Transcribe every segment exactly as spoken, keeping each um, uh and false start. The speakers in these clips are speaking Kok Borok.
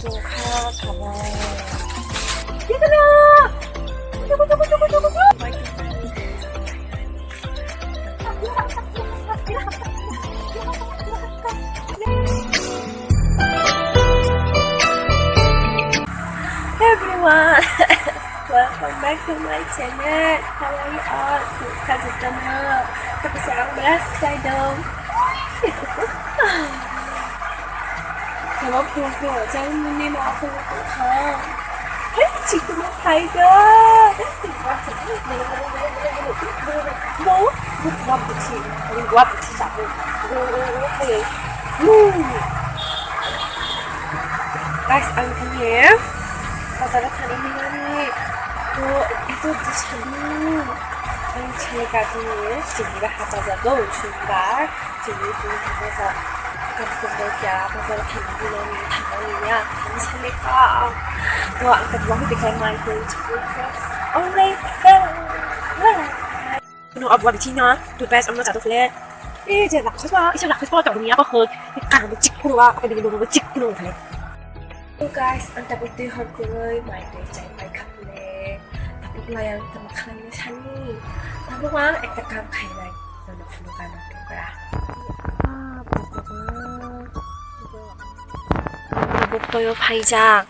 Tongkha khabai. Everyone, welcome back to my channel. How are you all? Kha jitama. Tapos ang belas kaidong. Kama phung phung jang muni ma phung phung kha. Hey, chikuma phaiga. Bo, bo, bo, bo, chi. Bo, bo, chi, sa, bo. Bo, bo, bo, hey. Woo. Guys, ang tini bazar o thani hinani to, ito jisani ang chini kagini chini ba hata jado chini ba. Chini tini tangmasa kampung no kya bazar khe nini no ni thangmani ya, thani sani ka. To ang tak wang dikhai mai to chini first. Only first. No abwa bichina to best amma jado khle. E je rakhos ba, isa rakhos ba to dunia ba khoi. Ka mo chikku ba, ka digi mo chikku khle. To guys, ang tabuk twi hor kwrwi mai twi chai pai kha khle. Tabuk lai ang tamo khlai ni sani. Tabuk ang ekta kam khai nai. Nono phunuk ang tong kra. Ah, baba. Tabuk toyo phai jak.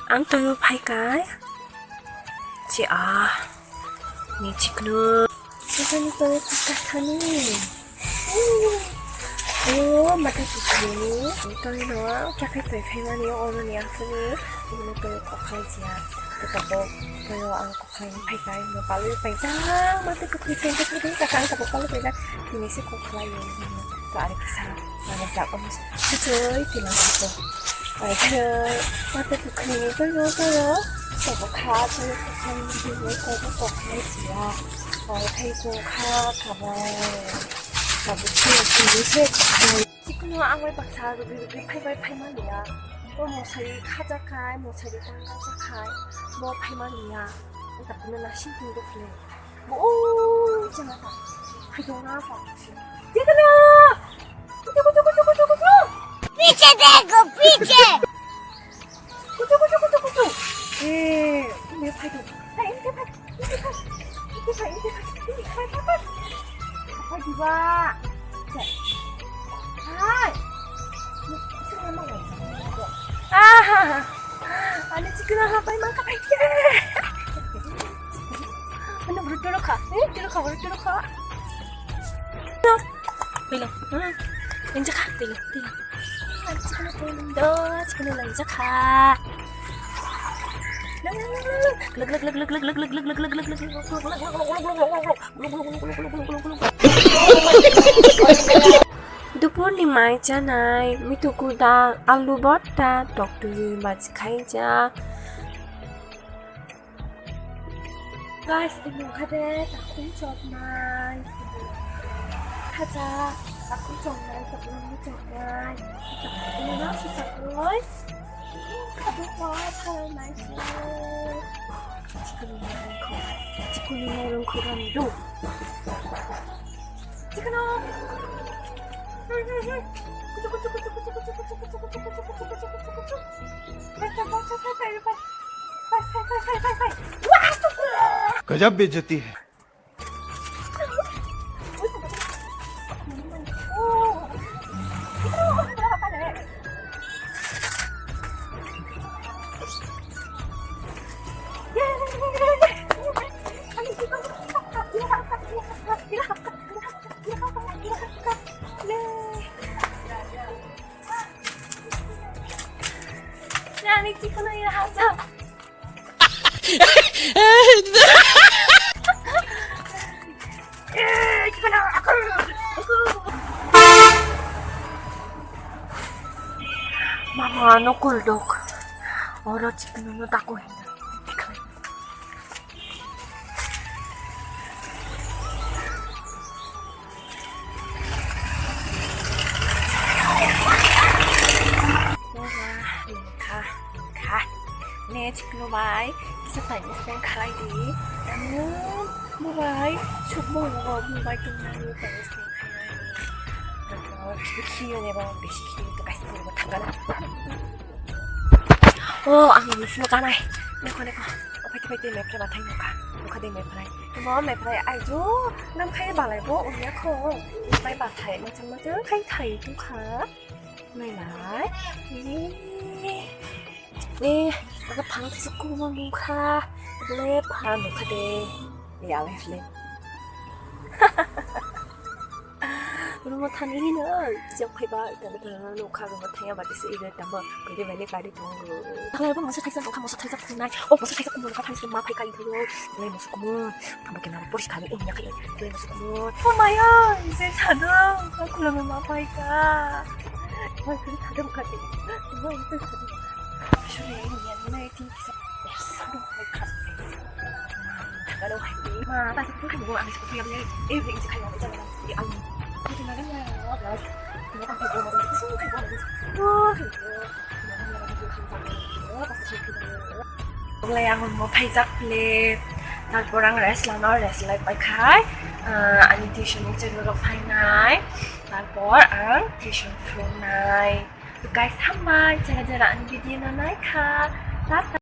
Ang toyo phai kai. Che ah. Ni chikno. Tabuk ni toyo phai ka sani. Oh, mata kuchini. Tongino, kya khai twi phaimani, oro ni aswkni. Ino twi kokhai jia. Tabo, twi ang kokhai phaikai, no palwi paijak. Mata kuchini, twi twi twi kakang tabo palwi paijak. Tini se kokhlai yo. To ari kisa, mane jak om. Chuchoi, tini sako. Ai khai, mata kuchini, twi no twi no. Tabo kha, twi kokhai, twi no, tabo kokhai jia. Ai khai kokha, khabai. Tabuk se, tabuk se. Chikno ang bai baksa rwgwi rwgwi phai bai phai man ya. Bo mosari khajak khai, mosari tangkajak khai, bo phai man ya. Ang tabukno nasing tong do phile. Bo o jana ta. Phai dong na ta. Chikno! Kuchu, kuchu, kuchu, kuchu, kuchu! Piche dekho, piche! Kuchu, kuchu, kuchu, kuchu. Eh, ini phai dong. Hai, ini phai. Ini phai. Ini phai, ini phai. Ini phai, phai, phai. Phai diba. Hai. Ah. Ani chikna ha pai mangka. Ani buru turu kha. Eh, turu kha, buru turu kha. Pilo. Hmm. Injak kha, pilo, pilo. Chikno pondok, chikno laijak kha. Dupurni mai chanai, mituku dal, alu botta, toktui baji khaijak. Guys, imo kha de takhum choknai. Khacha takhum choknai, takhum choknai. Imo ma sisakoi. Khadu pa phalnai se. Chikunu rungkho. Chikunu rungkho rani do. Chikunu. Kuchu, kuchu, kuchu. गजब बेइज्जती है। Yani, chikunu ya, ha, ha. Mama no kuldok. Oro chikunu no tako hinda. Wngkha, wngkha. Ne chikno bai kisa time spend khalai di. Ano bo bai sukbo bo bo bai tongmani time spend khalai. Tato bisi ne bo bisi kiri to kaisa bo thangana. Oh, ang nung sino kanai. Neko, neko. O, phaite, phaite, mephrai bathai nukha. Nukha de mephrai. Tamo mephrai, ai jo, nam khai balai bo, unya kho. Bai bathai, machang, machang, khai thai nukha. Nai, nai. Eh, eh, aga phang thai sukku mo nukha. Le phang nukha de. Ya, le, le. Rumo thani hino, kijak phaiba, ita bita no kha rumo thaya ba disi ida tamo, kuri bani kari tongo. Kala ba musa thaisa nokha, musa thaisa phunai, o musa thaisa kumo nokha thaisa ma phai kai thayo, le musa kumo, tamo kena pori kani enya kai, le musa kumo. Oh my god, se sado, aku lama ma phai ka. Wah, se sado kati, wah, se sado. Sure, ini yang mana itu bisa. Oblai ang mo phaijak le, tarpor ang rest lano, rest lai pai khai, ah, ani tuition ni chenglo rok phainai, tarpor ang tuition phrwngnai. Guys, hambai, jera jera ani video no nai kha. Tata.